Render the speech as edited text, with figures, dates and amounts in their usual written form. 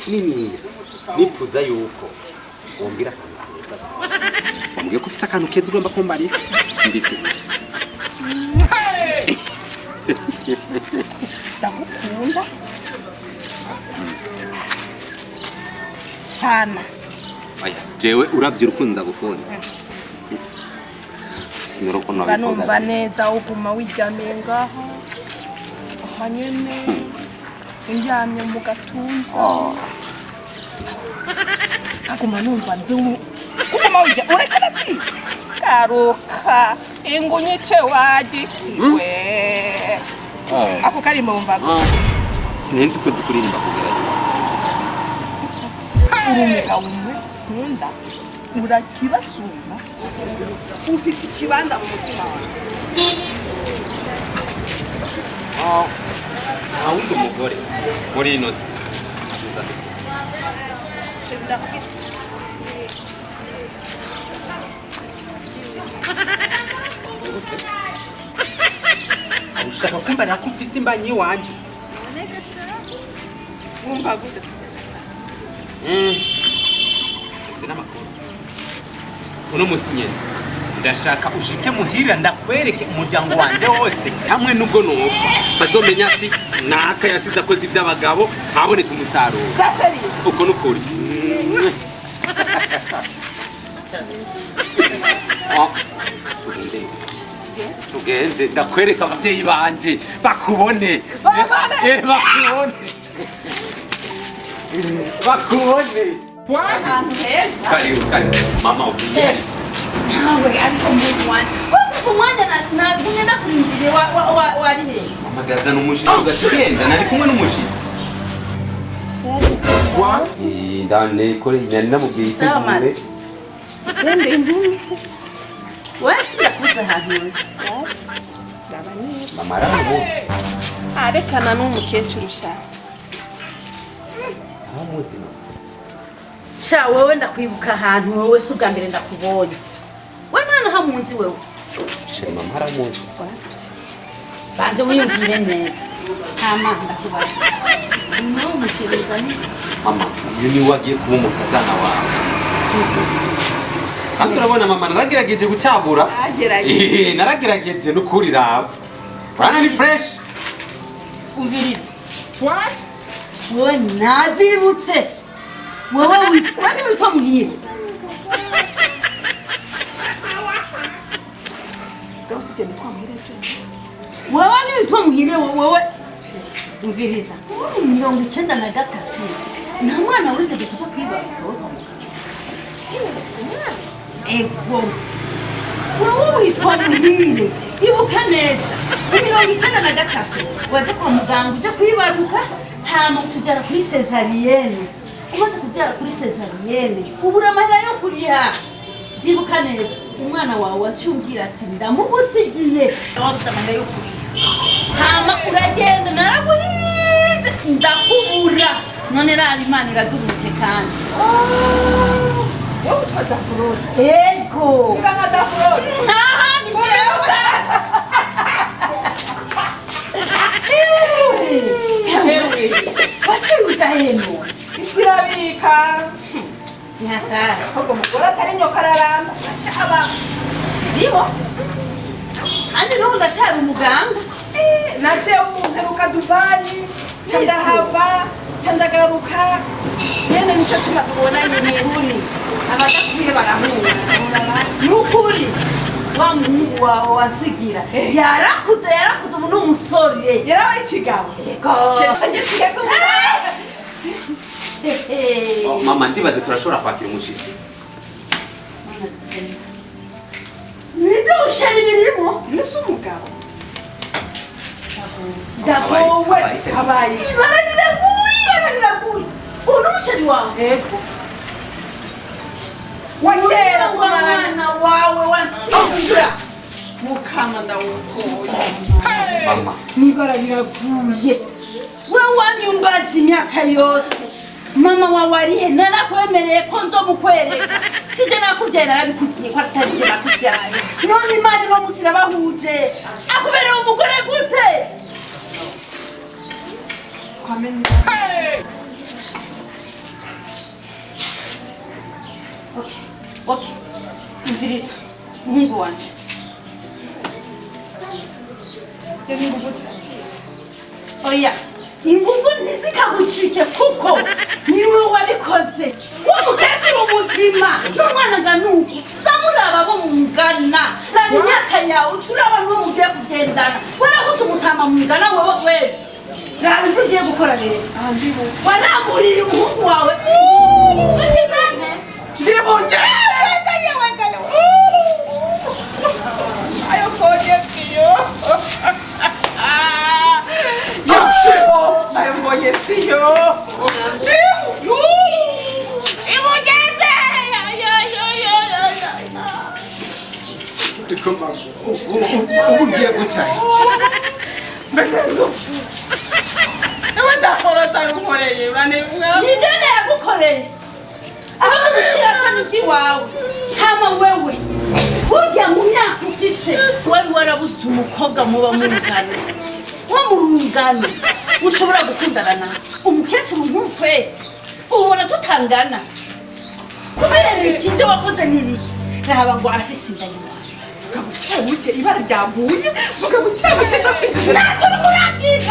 Kinini nipfuza yuko wombwira akantu keza. Wambwiye ko ufise akantu keza ugomba kumbarira. Ndetse Ndagukunda sana. Oya, jewe uravye urukundo ndagukunda, sinurukundo. Mba numva neza uguma wiryamiye ngaho aha nyene, undyamye mu gatuza, nkaguma numva ndi kuguma wirya ureka ati garuka ingunyice wagikiwe. Ako karimbo wumva? Sinenzi ko uzi kuririmba kugera nyuma. Uri umugabo umwe nkunda, urakibasumba, ufise ikibanza mu mutima wawe. Nta wundi mugore muri ino si. Chéri, ndakubwira. Gute? Ushaka kumbarira ko ufise imbanyi iwanje? Wumva gute? Ese n'amakuru uno musi nyene ndashaka ushike muhira ndakwereke umuryango wanje wose hamwe, n'ubwo nopfa bazomenya ati naka yasize akoze iby'abagabo, habonetse umusaruro. Daseri. Uko nukuri. Ah, tugende, tugende ndakwereka ababyeyi banje bakubone. Bakubone, bakubone. Ahantu heza. Karibu, karibu mama, ugiye. Nawe ariko muntu wanje, kuva umwanya nagumye nakurindiriye, wari hehe? Mama, ndazana umushitsi ugatugenda, nari kumwe n'umushitsi. Ndane kore nari namubwiye Sawa, itegure. Wewe sindakubuza ahantu uri. Ndaba neza. Mama aramuzi. Arekana n'umukecuru sha. Aramuzi mama. Sha wewe, ndakwibuka ahantu wowe, si ubwa mbere ndakubonye we mwana hamunzi wewe. Chéri, mama aramuzi. Banze wiyumvire neza, hama ndakubaza nawe umushyiruza ni. Mama, uyu niwe agiye kuba umukazana wawe kandi urabona mama naragerageje gucagura. Agerageje. Naragerageje n'ukuri, raba, urabona ni fresh. Umviriza wowe, nabyibutse, wowe witwa ni witwa Muhire. Gawusi igenda twamuhereje. Wewe ni witwa Muhire wewe. Umviriza, muri 93 nta mwana wigeze kuja kwibaruka wowe kwa muganga? Ego, wewe witwa Muhire, ibuka neza, mu 93 waje kwa muganga uja kwibaruka, hama tubyara kuri césarienne. Umaze kubyara kuri césarienne ubura amahera yo kuriha. Byibuka neza, umwana wawe wacumbwira ati ndamugusigiye, wabuze amahera yo kuriha, hama uragenda, naraguhize ndakubura. None raba, Imana iraduhuje kandi. Wowe utwa Dafurode? Ego. Uga nka Dafurode. Ntaha ni jewe. Ewe. Waciye uja heno? Isi irabika. Nyatara. Ahubwo umugore atari nyoka araramba aba. Ziho kandi n'ubu ndacyari umuganga. Naje mperuka Dubayi, nca ndahava, nca ndagaruka nyene, nico tuma tubonanye Ukuri abadakwiye barahura. Ni Ni ukuri, wa muhungu wawe wasigira yarakuze, yarakuze, ubu ni umusore. Yarabaye ikigabo. Yego. Ngisigaye. Oh, mama, ndibaze turashobora kwakira umushitsi. Mana dusenga, nibyo ushira ibirimo. Nise umugabo. Ndagowe. Abaye. Ibara riraguye, ibara riraguye. Ubu ni umuchéri wawe? Yego, wa kera. Wa Tumaranye. mwana wawe wansigira. Mukama, ndawukoye. Mama. N'ibara riraguye. We wanyumbaza imyaka yose, mama wawe arihe? Narakwemereye ko nzomukwereka. Sije nakubyaye, narabikubwiye ko atari jye nakubyaye. None Imana ino munsi irabahuje, akubereye umugore gute? Twamenye. Okay, okay, umviriza muhungu wanje. Iyo ni ingufu ziracitse. Oya, ingufu ntizikagucike kuko niwe wabikoze. Uwo mukecuru muzima n'umwana nganuku zamuraba bo mungana, raba imyaka yawe, uca uraba n'uwo mugiye kugendana. Warabuze umutama mungana wewe? Wewe raba ibyo ugiye gukora rero. Aha ndibuka. Waramburiye umuhungu wawe ugize nte? Ndibunge. Ayo mbonye siyo. Yo, ayo mbonye siyo. Ibugeze. Yo, yo, yo, yo, yo. Ariko mama, ubu ugiye guca he? Mbese ewe ndakora nkoreye uranebwa. Nibyo nayagukoreye aho gushira sa n'iby'iwawe. Hama wewe burya mu myaka ufise wari warabuze umukobwa muba mungana, wo mu rungano ushobora gukundana nawe? Umukecuru nk'ukwe ubona tutangana. Kubera iki? Ibyo wakoze ni ibiki? Raba ngo arafise inda yiwawe. Vuga buke buke, ibara ryaguye. Vuga buke buke, ndakwizera. Ntacyo uriko urabwira.